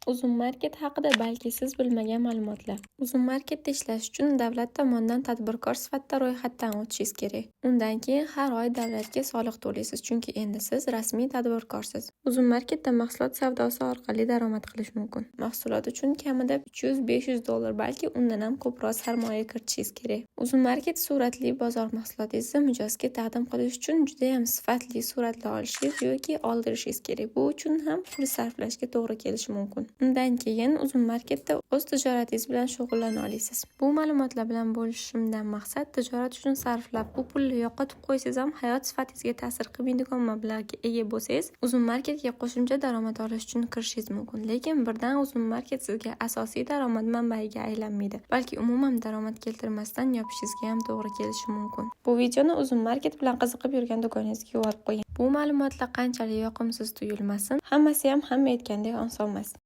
Uzum Market haqida balki siz bilmagan ma'lumotlar. Uzum Marketda ishlash uchun davlat tomonidan tadbirkor sifatida ro'yxatdan o'tishingiz kerak. Undan keyin har oy davlatga soliq to'laysiz, chunki endi siz rasmiy tadbirkorsiz. Uzum Marketda mahsulot savdosi orqali daromad qilish mumkin. Mahsulot uchun kamida 300-500 dollar, balki undan ham ko'proq sarmoya kiritishingiz kerak. Uzum Market suratli bozor mahsulotingizni mijozga taqdim qilish uchun judayam sifatli suratlar olishingiz yoki oldirishingiz kerak. Bu uchun ham pul sarflashga to'g'ri kelishi mumkin. Undan keyin Uzum Marketda o'z tijoratingiz bilan shug'ullana olasiz. Bu ma'lumotlar bilan bo'lishishimdan maqsad tijorat uchun sarflab, bu pulni yo'qotib qo'ysangiz ham hayot sifatingizga ta'sir qilmaydigan mablag'ga ega bo'lsangiz, Uzum Marketga qo'shimcha daromad olish uchun kirishingiz mumkin. Lekin birdan Uzum Market sizga asosiy daromad manbaiga aylanmaydi, balki umuman daromad keltirmasdan yopishingizga ham to'g'ri kelishi mumkin. Bu videoni Uzum Market bilan qiziqib yurgan do'koningizga yuborib qo'ying. Bu ma'lumotlar qanchalik yoqimsiz tuyulmasin, hammasi ham hamma aytgandek oson emas.